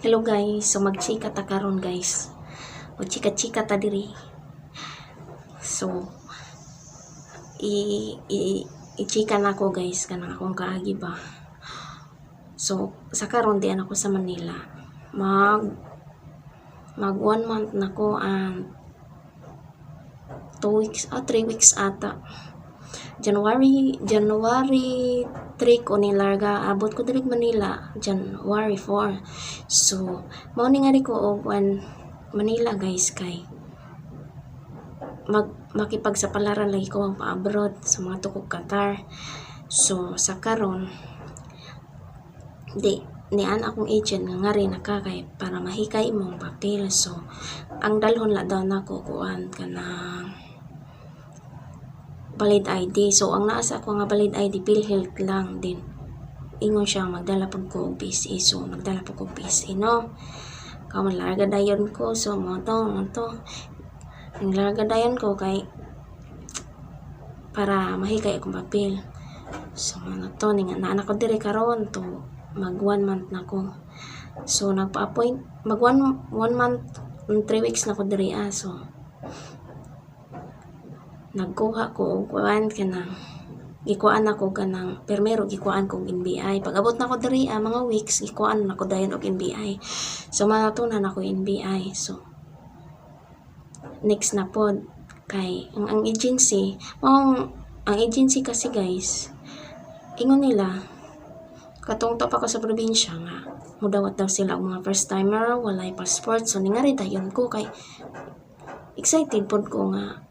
Hello guys, so magchika ta karon, guys. Magchika-chika ta diri. So i i i-chika nako, guys, kanang akong kaagi ba. So sa karon di ako sa Manila. Mag mag 1 month na ko and 2 weeks, ah, 3 weeks ata. January 3 ko ni larga, abot ko diri Manila January 4. So mao ni nga ko og one Manila, guys, kay mag makipagsapalaran lagi ko ang pa-abroad sa mga tukog Qatar. So sa karon di nian akong agent nga ngari na ka kay para mahikay imong papel. So ang dalhon la daw nako kuan, kanang valid ID. So ang naa sa ako nga valid ID, PhilHealth lang din. Ingon siya magdala pud ko og PSA. So nagdala pud ko og PSA, no. Kaman larga dayon ko. So mo to. Ang larga dayon ko kay para mahikay akong papel. So ano to ni nga naa ko diri karon to mag 1 month na ko. So nagpa-appoint mag 1 month and 3 weeks na ko diri, ah. So nagkuha ko og kuan, kanang gikuan ako kanang permero gikuan kog NBI. Pag abot na ko diri, ah, mga weeks, gikuan na ko dayon og NBI. So manatunan ako NBI. So next na pod kay ang agency maong ang agency kasi, guys, ingon nila katong pa ko sa probinsya nga mudawat daw sila og mga first timer walay passport. So ningari dayon ko kay excited pod ko nga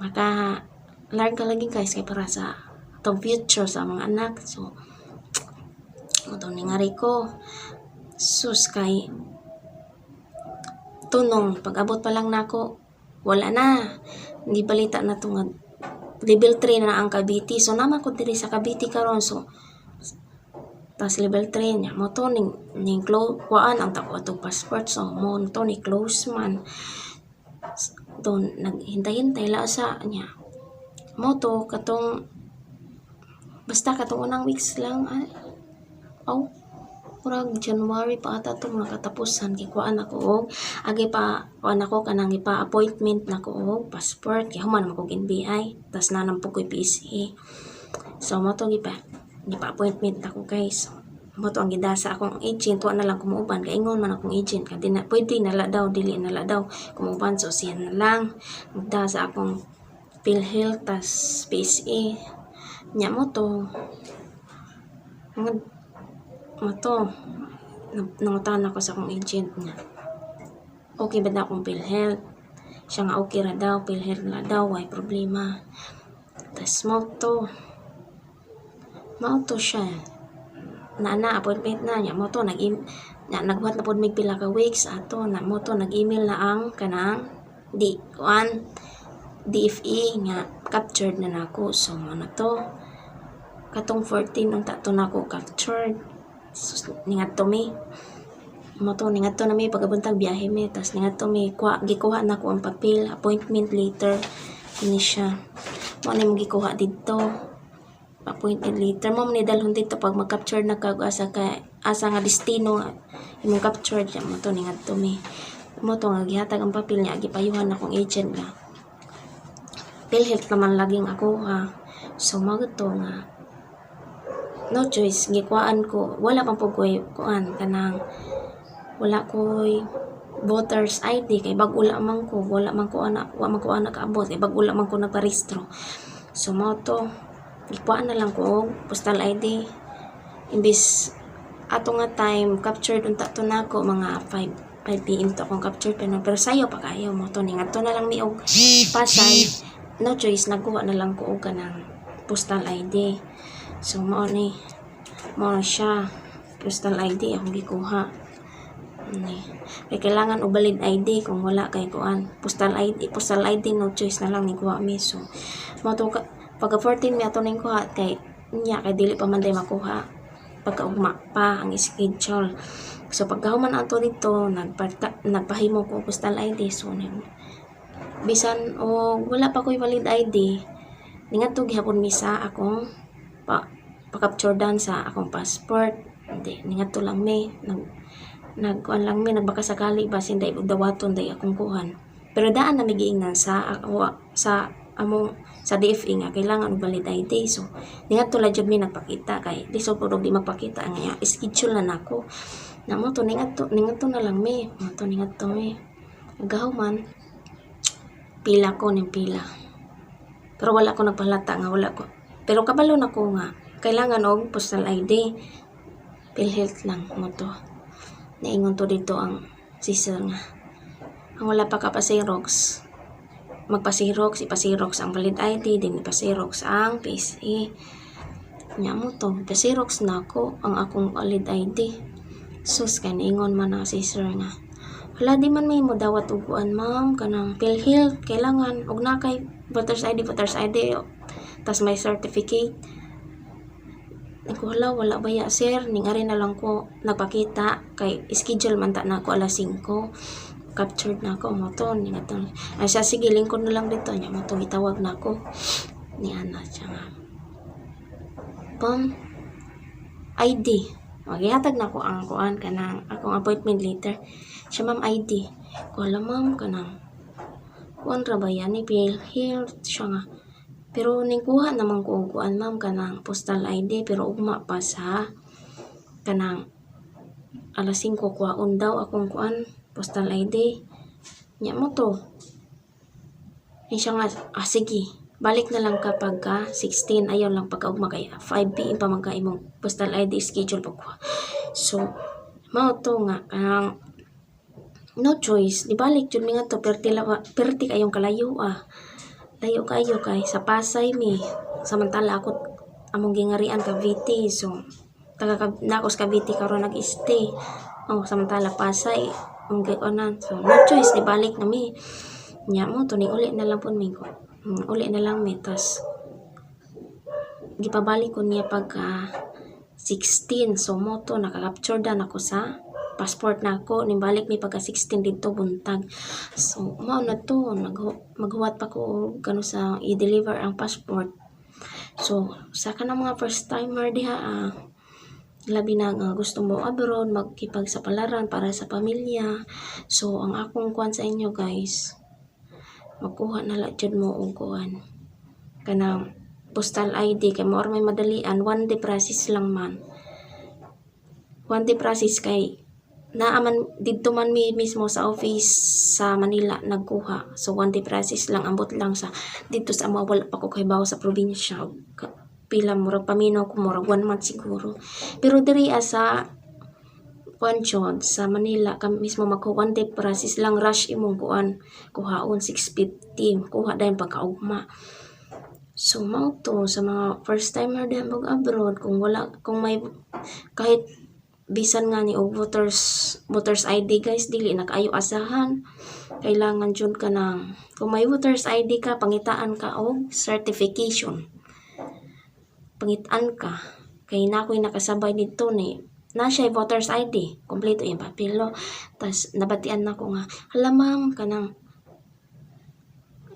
maka larga lagi, guys, kay para sa atong future sa mga anak. So mo to ningari ko. Sus, kay tunong pag abot pa lang nako, wala na gibalita na to nga level 3 na ang Cavite. So naa man ko diri sa Cavite karon. So tas level 3 niya mo to ning close kuan ang tako atong passport. So mo to ni close man don, naghintay-hintay la sa niya mo to katong basta katong unang weeks lang ay aw murag January pa ata to mga katapusan gikuan ako og agi pa kuan ako kanang ipa appointment nako og passport kay human man kog NBI, tas naa naman ko'y PSA. So mo to gipa appointment ako, guys. Mo to ang gidasa akong agent, wa na lang kumuuban kay ingon man akong agent kay di na pwede na la daw, dili na la daw kumuuban. So siya na lang nagdasa akong PhilHealth tas PSA nya. Mo to mo to nangutan ako sa akong agent nga okay ba na akong PhilHealth. Siya nga okay ra daw, PhilHealth la daw, way problema. Tas mo to siya na na appointment na niya. Mo to nag na nagbuhat na pod mig pila ka weeks ato na. Mo to nag-email na ang kanang di kuan DFA nga captured na nako. So mo na to katong 14 unta to nako captured. So, ningadto mi mo to ningadto na mi pagabuntag, biyahe mi, tas ningadto mi kuha, gikuha nako ang papel, appointment letter. Kini siya mo na imong gikuha didto, appointment letter mo ni dalhon dito pag mag-capture na ka asa ka asa nga destino nga imong captured. Mo to ningadto mi mo to nga gihatag ang papel niya, gipayuhan akong agent nga PhilHealth naman laging ako ha. So mo to nga no choice, gikuhaan ko. Wala pa po ko'y kuan, kanang wala ko'y voters ID kay bag-o man ko, wala man ko ana, wa man ko ana kaabot kay bag-o man ko nagparehistro. So mao to gikuhaan na lang ko og postal ID. Imbis ato nga time captured unta to nako mga 5 PM to akong captured, pero sayo pa kayo. Mo to ningadto na lang mi og Pasay. No choice, nagkuha na lang ko og kanang postal ID. So mao na siya, postal ID akong gikuha ni kay kailangan og valid ID. Kung wala kay kuan postal ID, postal ID, no choice na lang ni kuha mi. So mo to pagka 14 mi ato ning kuha kay nya kay dili pa man day makuha pagkaugma pa ang schedule. So pagkahuman ato dito, nagpahimo ko og postal ID. So bisan og wala pa ko'y valid ID, ningadto gihapon mi sa akong pa pa-capture dan sa akong passport. Hindi ningadto lang mi nag Nagkuan lang mi, nagbaka sakali basin day dawaton day akong kuan. Pero daan na mi giingnan sa ako sa among sa DFA nga kailangan og valid ID. So ningadto la jud mi nagpakita kay lisod pud og di magpakita nga schedule na nako. Na mo to ningadto na lang mi. Mo to ningadto mi. Nagahuman pila ko ning pila. Pero wala ko nagpahalata nga wala ko. Pero kabalo na ko nga kailangan og postal ID. PhilHealth lang mo to. Naingon to dito ang si sir nga ang wala pa ka pa-Xerox, magpa-Xerox, ipa-Xerox ang valid ID, din ipa-Xerox ang PSE. Nya mo to, pa-Xerox na ako ang akong valid ID. Sus, kay naingon man na si sir nga, "Wala, di man may mo dawat og kuan, ma'am, kanang PhilHealth, kailangan og na kay voters ID, voters ID, tas may certificate." Ko, "Hala, wala baya, sir, ning ari na lang ko nagpakita kay schedule man ta na ako alas 5. Captured na ako mo to." Ning ato ay siya, "Sige, lingkod na lang dito." Nya mo to, gitawag na ako ni ana siya nga, "Pam ID." Magihatag na ko ang kuan, kanang akong appointment letter. Siya, "Ma'am, ID." Ko, "Hala, ma'am, kanang kuan ra ba yan ni PhilHealth?" Siya nga, "Pero ning kuha naman ko og kuan, ma'am, kanang postal ID, pero ugma pa sa kanang alas 5 kuhaon daw akong kuan, postal ID." Nya mo to. Ay siya nga, "Ah, sige, balik na lang kapag ka 16, ayaw lang pagkaugma kay 5 PM pa man ka imong postal ID schedule pagkuha." So, mao to nga kanang no choice, di balik jud mi ngadto, perti lawa, perti kayong kalayo ah. Layo kayo kay sa Pasay mi. Samantala ako among gingarian Cavite. So taga na ako sa Cavite karon nag-stay. Oh, samantala Pasay ang gikuanan. So no choice, di balik na mi. Nya mo to ning uli na lang pud mi ko. Uli na lang mi, tas gipabalik ko niya pagka 16. So mo to, naka-capture na ako sa passport na ako, nibalik mi pagka 16 didto buntag. So mao na to, maghuwat pa ko og kano sa i-deliver ang passport. So sa kanang mga first timer diha ah, labi na nga gusto mo abroad, magkipagsapalaran para sa pamilya. So ang akong kuan sa inyo, guys, magkuha na lang jud mo og kuan, kanang postal ID, kay mao ra may madalian, one day process lang man. One day process kay naa man didto man mi mismo sa office sa Manila nagkuha. So one day process lang, ambot lang sa didto sa amo, wala pa ko kahibaw sa probinsya pila, murag paminaw ko murag one month siguro. Pero diri sa kuan jud, sa Manila ka mismo magkuha, one day process lang, rush imong kuan, kuhaon 6:50, kuha dayon pagkaugma. So mao to, sa mga first timer diha mag abroad, kung wala, kung may kahit bisan nga ni og voters ID, guys, dili na kaayo asahan. Kailangan jud ka ng, kung may voters ID ka, pangitaan ka og certification. Pangitaan ka kay na ako'y nakasabay didto ni na siya voters ID, kompleto iyang papel, no? Tas nabatian nako nga, "Hala, ma'am, kanang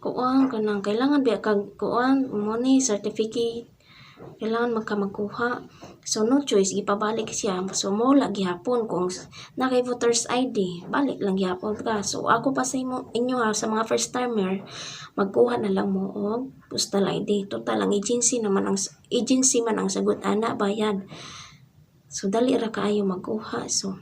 kuan, kanang kailangan biya kag kuan mo ni certificate, kailangan magka magkuha." So no choice, gipabalik siya. So mo la gihapon, kung na kay voters ID, balik lang gihapon ka. So ako pa sa imo inyo ha, sa mga first timer, magkuha na lang mo og postal ID. Total ang agency naman, ang agency man ang sagot ana, bayad. So dali ra kaayo magkuha. So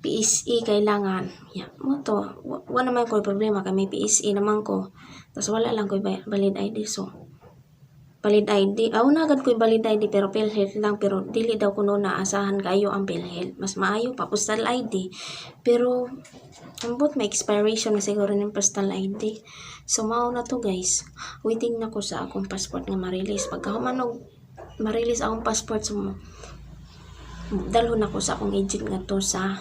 PSE kailangan. Yeah, mo to. Wa naman ko'y problema kay may PSE naman ko. Tas wala lang ko'y valid ID. So valid ID. Aw, na agad ko'y valid ID pero PhilHealth lang, pero dili daw kuno na asahan kayo ang PhilHealth. Mas maayo pa postal ID. Pero ambot may expiration na siguro ng postal ID. So mao na to, guys. Waiting na ko sa akong passport nga ma-release. Pagka human og ma-release akong passport, so dalhon ako sa akong agent nga to sa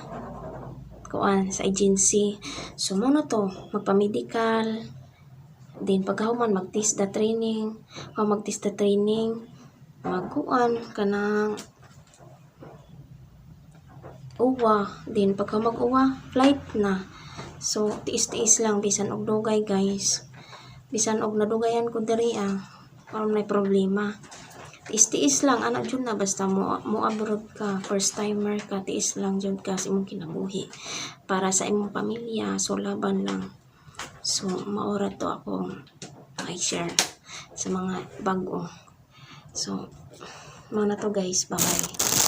kuan, sa agency. So mao na to, magpa-medical din, pagkahuman mag-TESDA training, o mag-TESDA training, magkuan kanang uwa din, pagka mag-uwa, flight na. So tiis-tiis lang bisan og dugay, guys. Bisan og nadugayan ko diri ah, wala may problema. Tiis-tiis lang ana jud na, basta mo abroad ka, first timer ka, tiis lang jud ka sa imong kinabuhi para sa imong pamilya. So laban lang. So mao ra to akong i-share sa mga bag-o. So mao na to, guys. Bye bye.